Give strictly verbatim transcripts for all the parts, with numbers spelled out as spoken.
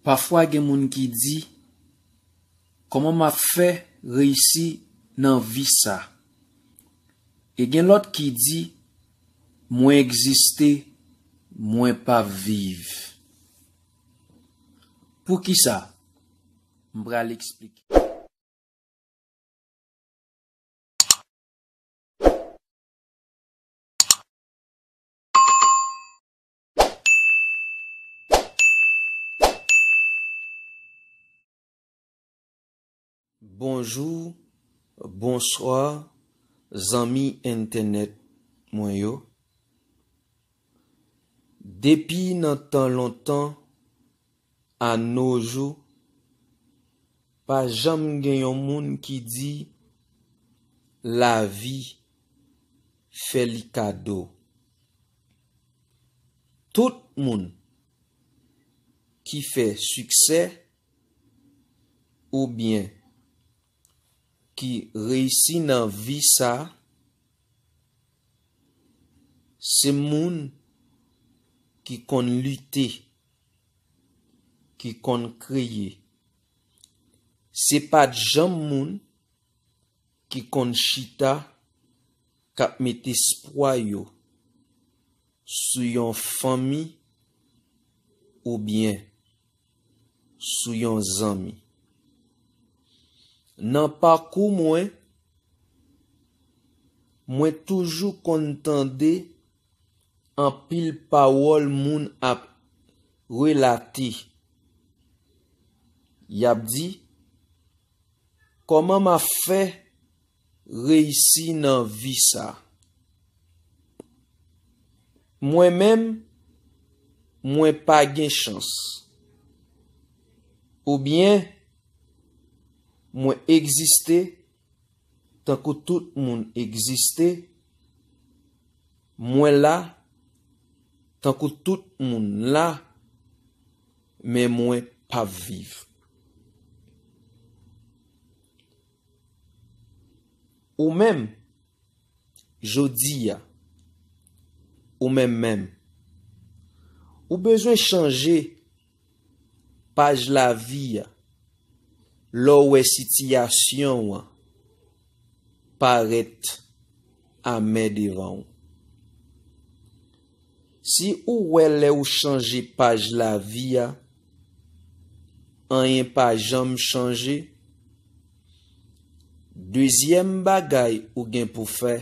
Pafwa gen moun ki di, "Kòman m ap fè reyisi nan vi sa?" E gen lòt ki di, "Mwen egziste, mwen p ap viv." Poukisa? M pral eksplike. Bonjou, bonswa, zanmi entènèt mwen yo. Depi nan tan lontan, a no jou, pa janm gen yon moun ki di lavi fè li kado. Tout moun ki fè siksè oubyen ki reyisi nan vi sa, se moun ki konn lite, ki konn kreye. Se pa t janm moun ki konn chita k ap met espwa yo sou yon fanmi oubyen sou yon zanmi. Nan pakou mwen, mwen toujou konn tande anpil pawòl moun ap relate. Y ap di, "Kòman m ap fè reyisi nan vi sa?" Mwen menm, mwen pa gen chans. Oubyen, mwen egziste tankou tout moun egziste. Mwen la tankou tout moun la, men mwen p ap viv. Ou menm, jodi a, ou menm menm, ou bezwen chanje paj lavi a lè w wè sitiyasyon w an parèt amè devan w. Si ou wè lè ou chanje paj lavi a, anyen pa janm chanje, dezyèm bagay ou gen pou fè,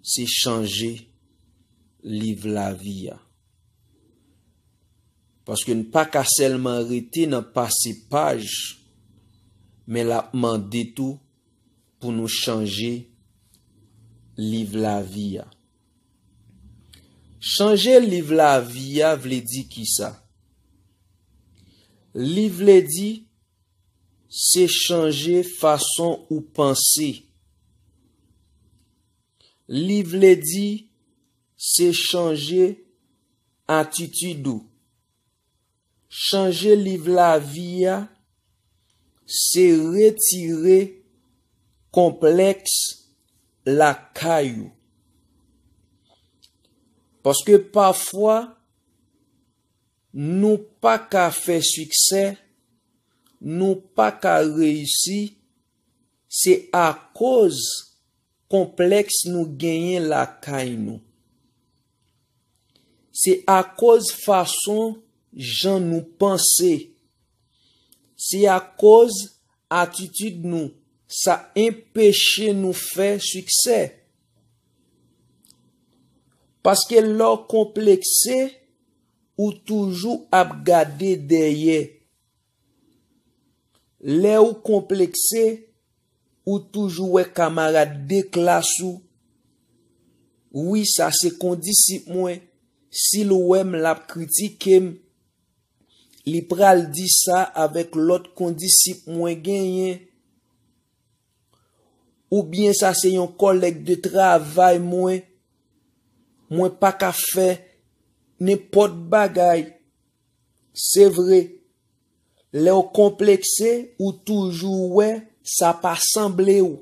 se chanje liv lavi a. Paske n pa ka sèlman rete nan pase paj, men l ap mande tou pou nou chanje liv lavi a. Chanje liv lavi a vle di kisa? Li vle di se chanje fason ou panse. Li vle di se chanje atitid ou. Chanje liv lavi a, se retire konplèks lakay ou. Paske pafwa, nou pa ka fè siksè, nou pa ka reyisi, se akoz konplèks nou genyen lakay nou. Se akoz fason jan nou panse. Se akoz atitid nou, sa enpeche nou fè siksè. Paske lè w konplekse, ou toujou ap gade dèyè. Lè ou konplekse, ou toujou wè kamarad de klas ou. Wi, sa se kondisip mwen. Si l wè m, l ap kritike m. Li pral di sa avèk lòt kondisip mwen genyen. Oubyen sa se yon kòlèg de travay mwen. Mwen pa ka fè nenpòt bagay. Se vre, lè w konplekse, ou toujou wè sa pa sanble w.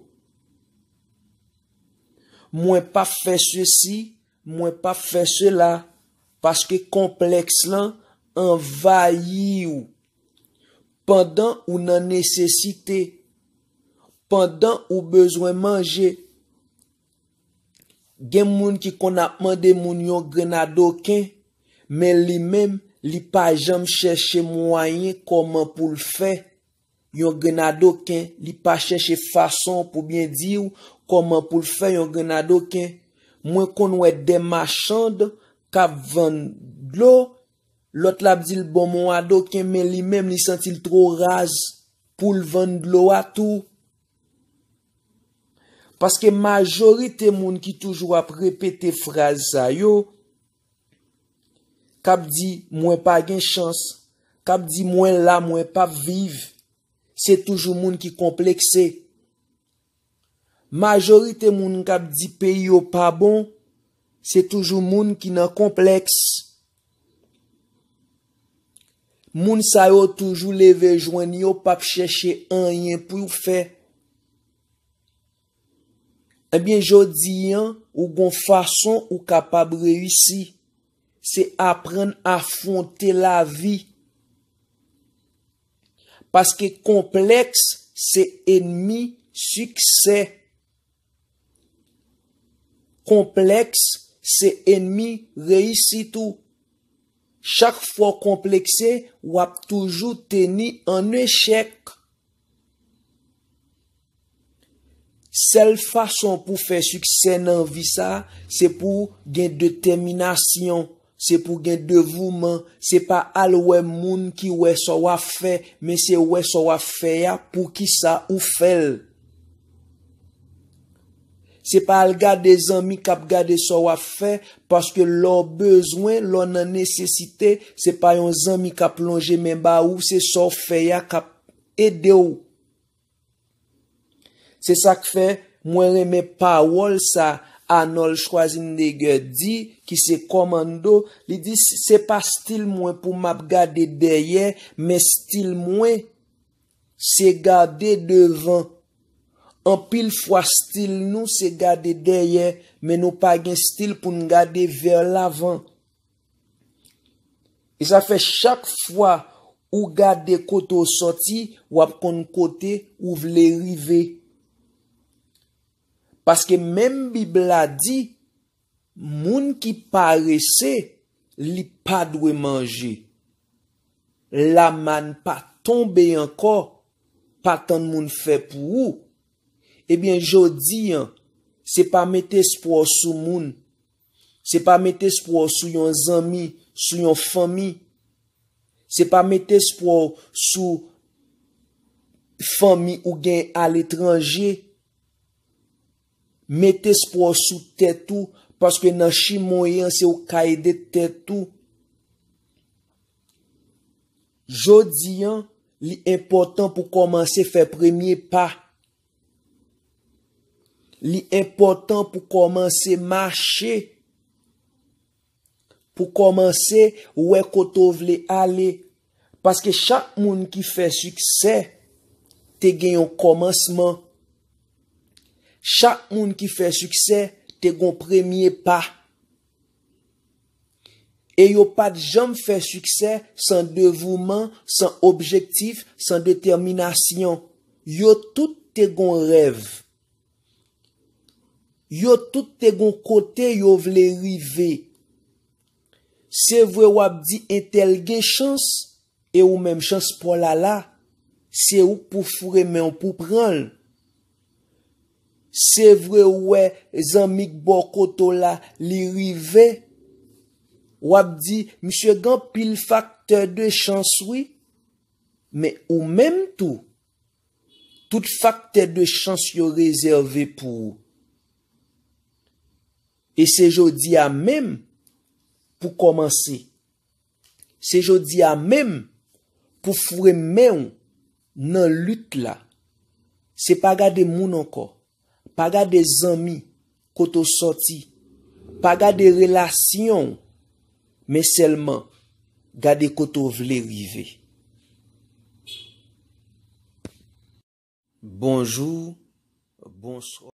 Mwen p ap fè sesi, mwen p ap fè sela, paske konplèks lan anvayi w pandan ou nan nesesite, pandan ou bezwen manje. Gen moun ki konn ap mande moun yon grenn adoken, men li menm, li pa janm chèche mwayen kòman pou l fè yon grenn adoken, li pa chèche fason pou byen di w kòman pou l fè yon grenn adoken. Mwen konn wè de machann k ap vann dlo, lòt la ap di l ban m yon adoken, men li menm li santi l two raz pou l vann dlo a tou. Paske majorite moun ki toujou ap repete fraz sa yo, k ap di mwen pa gen chans, k ap di mwen la, mwen p ap viv, se toujou moun ki konplekse. Majorite moun k ap di peyi yo pa bon, se toujou moun ki nan konplèks. Moun sa yo toujou leve jwenn yo p ap chèche anyen pou fè. Ebyen, jodi an, ou gon fason ou kapab reyisi. Se aprann afwonte lavi. Paske konplèks se enmi siksè. Konplèks se enmi reyisit ou. Chak fwa w konplekse, w ap toujou teni an echèk. Sèl fason pou fè siksè nan vi sa, se pou gen detèminasyon, se pou gen devouman, se pa al wè moun ki wè sa w ap fè, men se wè sa w ap fè a, poukisa ou fè l. Se pa al gade zanmi k ap gade sa w ap fè, paske lè w bezwen, lè w nan nesesite, se pa yon zanmi k ap lonje men ba ou, se sa w fè a k ap ede w. Se sa k fè mwen renmen pawòl sa Arnold Schwarzenegger di, ki se kòmando, li di, se pa stil mwen pou m ap gade dèyè, men stil mwen, se gade devan. Anpil fwa, stil nou, se gade dèyè, men nou pa gen stil pou n gade vè lavan. E sa fè chak fwa ou gade kote w sòti, w ap konn kote ou vle rive. Paske menm Bib la di, moun ki parese, li pa dwe manje. Lamàn pa tonbe ankò, pa tann moun fè pou ou. Ebyen, jodi an, se pa mete espwa w sou moun. Se pa mete espwa w sou yon zanmi, sou yon fanmi. Se pa mete espwa w sou fanmi ou gen aletranje. Mete espwa w sou tèt ou, paske nan chimen w ye an, se ou k ka ede tèt ou. Jodi an, li enpòtan pou kòmanse fè premye pa. Li enpòtan pou kòmanse mache, pou kòmanse wè kote w vle ale. Paske chak moun ki fè siksè te gen yon kòmansman. Chak moun ki fè siksè te gon premye pa. E yo pa t janm fè siksè san devouman, san objektif, san detèminasyon. Yo tout te gon rèv. Yo tout te gon kote yo vle rive. Se vre w ap di entèl gen chans, e ou menm chans pa w la la, se ou k pou foure men w pou pran l. Se vre w wè zanmi k bò kote w la, li rive, w ap di, misye gen anpil faktè de chans wi, men ou menm tou, tout faktè de chans yo rezève pou ou. E se jodi a menm pou kòmanse. Se jodi a menm pou foure men w nan lit la. Se pa gade moun ankò. Pa gade zanmi, kote w sòti. Pa gade relasyon w, men sèlman gade kote w vle rive. Bonjou, bonswa.